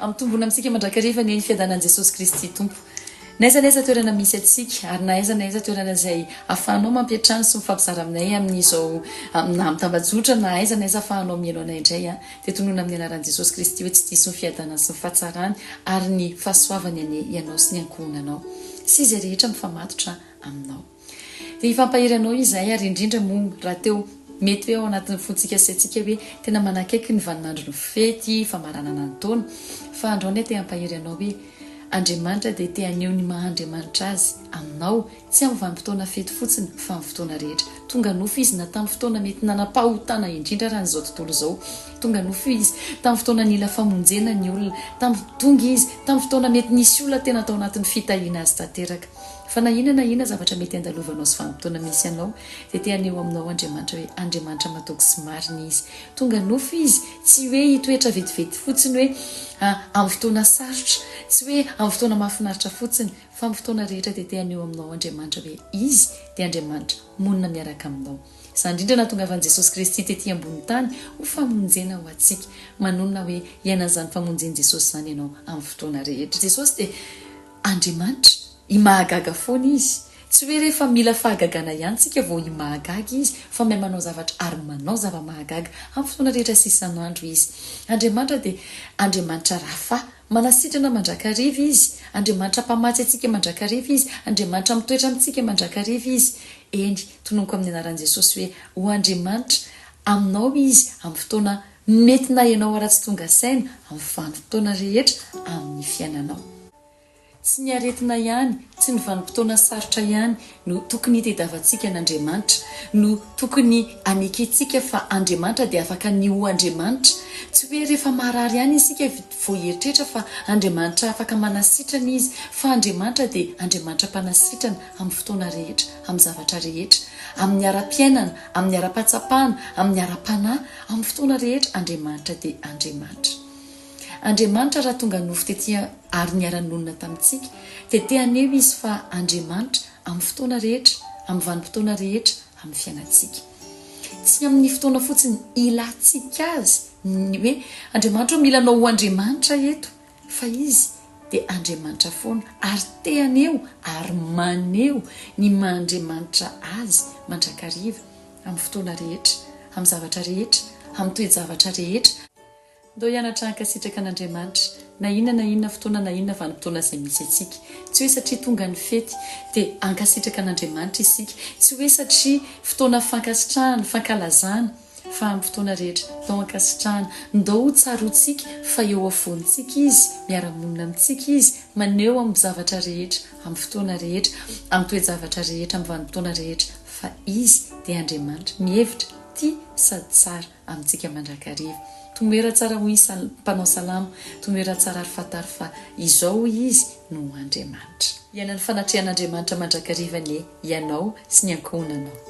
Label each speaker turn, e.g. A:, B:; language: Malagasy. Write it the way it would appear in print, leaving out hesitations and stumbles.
A: Ampitombona amintsika mandrakariva anie ny fiadanan'i Jesosy Kristy Tompo. Na aiza na aiza toerana misy antsika ary na aiza na aiza toerana izay ahafahanao mampiantrano sy mifampizara aminay amin'izao na amin'ny tambajotra na aiza na aiza ahafahanao mihaino anay indray dia tononina amin'ny anaran'i Jesosy Kristy hoe tsy diso ny fiadanany sy ny fahatsarany ary ny fahasoavany anie ianao sy ny ankohonanao sy izay rehetra mifamatotra aminao. Dia hifampahery anao izahay ary indrindra moa rahateo mety hoe ao anatin'ny fontsika sy saintsika hoe tena manakaiky ny vaninandron'ny fety famaranana ny taona fa androany aho te hampahery anao hoe Andriamanitra dia te haneho ny maha Andriamanitra Azy aminao tsy amin'ny vanim-potoana fety fotsiny fa amin'ny fotoana rehetra. Tonga nofo Izy na tamin'ny fotoana mety nanam-pahotana indrindra raha an'izao tontolo izao. Tonga nofo Izy tamin'ny fotoana nila famonjena ny olona. Tamin'ny tonga Izy tamin'ny fotoana mety nisy olona tena tao anatin'ny fitahiana Azy tanteraka. Fa na inona na inona zavatra mety andalovanao sy vanim-potoana misy anao, dia te haneho aminao Andriamanitra hoe Andriamanitra matoky sy marina Izy. Tonga nofo Izy, tsy hoe hitoetra vetivety fotsiny hoe amin'ny fotoana sarotra, tsy hoe amin'ny fotoana mahafinaritra fotsiny, fa amin'ny fotoana rehetra dia te haneho aminao Andriamanitra hoe Izy dia Andriamanitra monina miaraka aminao. Izany indrindra nahatongavan'i Jesosy Kristy tety ambony tany ho famonjena ho antsika. Manonona hoe hiainan'izany famonjen'i Jesosy izany ianao amin'ny fotoana rehetra. Jesosy dia Andriamanitra, i mahagaga foana Izy. Tsy hoe rehefa mila fahagagana ihany tsika vao i mahagaga Izy fa mahay manao zavatra ary manao zava-mahagaga amin'ny fotoana rehetra sy isan'andro Izy. Andriamanitra dia Andriamanitra Rafa, manasitrana mandrakariva Izy. Andriamanitra mpamatsy antsika mandrakariva Izy. Andriamanitra mitoetra amintsika mandrakariva Izy. Eny, tononiko amin'ny anaran'i Jesosy hoe ho Andriamanitra aminao Izy amin'ny fotoana mety na ianao ara tsy tonga saina amin'ny vanim-potoana rehetra amin'ny fiainanao. Tsy ny aretina ihany, tsy ny vanim-potoana sarotra ihany no tokony hitediavantsika an'Andriamanitra, no tokony hanekentsika fa Andriamanitra dia afaka ny ho Andriamanitra. Tsy hoe rehefa marary ihany isika vao hieritreritra fa Andriamanitra afaka manasitrana Izy, fa Andriamanitra dia Andriamanitra mpanasitrana amin'ny fotoana rehetra, amin'ny zavatra rehetra, amin'ny ara-piainana, amin'ny ara-pahatsapana, amin'ny ara-panahy, amin'ny fotoana rehetra, Andriamanitra dia Andriamanitra. Andriamanitra raha tonga nofo tety ary niara-nonina tamintsika dia te haneho Izy fa Andriamanitra amin'ny fotoana rehetra, amin'ny vanim-potoana rehetra amin'ny fiainantsika. Tsy amin'ny fotoana fotsiny ilantsika Azy, ny hoe Andriamanitra ô mila Anao ho Andriamanitra eto, fa Izy dia Andriamanitra foana ary te haneho ary maneho ny maha Andriamanitra Azy mandrakariva amin'ny fotoana rehetra, amin'ny zavatra rehetra, amin'ny toe-javatra rehetra. Ndao hianatra hankasitraka an'Andriamanitra, na inona na inona fotoana na inona vanim-potoana izay misy antsika. Tsy hoe satria tonga ny fety dia hankasitraka an'Andriamanitra isika, tsy hoe satria fotoana fankasitrahana, fankalazana, fa amin'ny fotoana rehetra, ndao hankasitrahana, ndao ho tsaroantsika fa eo afovoantsika Izy, miara-monina amintsika Izy, maneho amin'ny zavatra rehetra, amin'ny fotoana rehetra, amin'ny toe-javatra rehetra, amin'ny vanim-potoana rehetra, fa Izy dia Andriamanitra mihevitra, tia sady tsara. amintsika mandrakariva. Tomoera tsara hoy ny mpanao salamo, tomoera tsara ary fantaro fa izao hoy Izy no Andriamanitra. Hiaina ny fanatrehan'Andriamanitra mandrakariva anie ianao sy ny ankohonanao.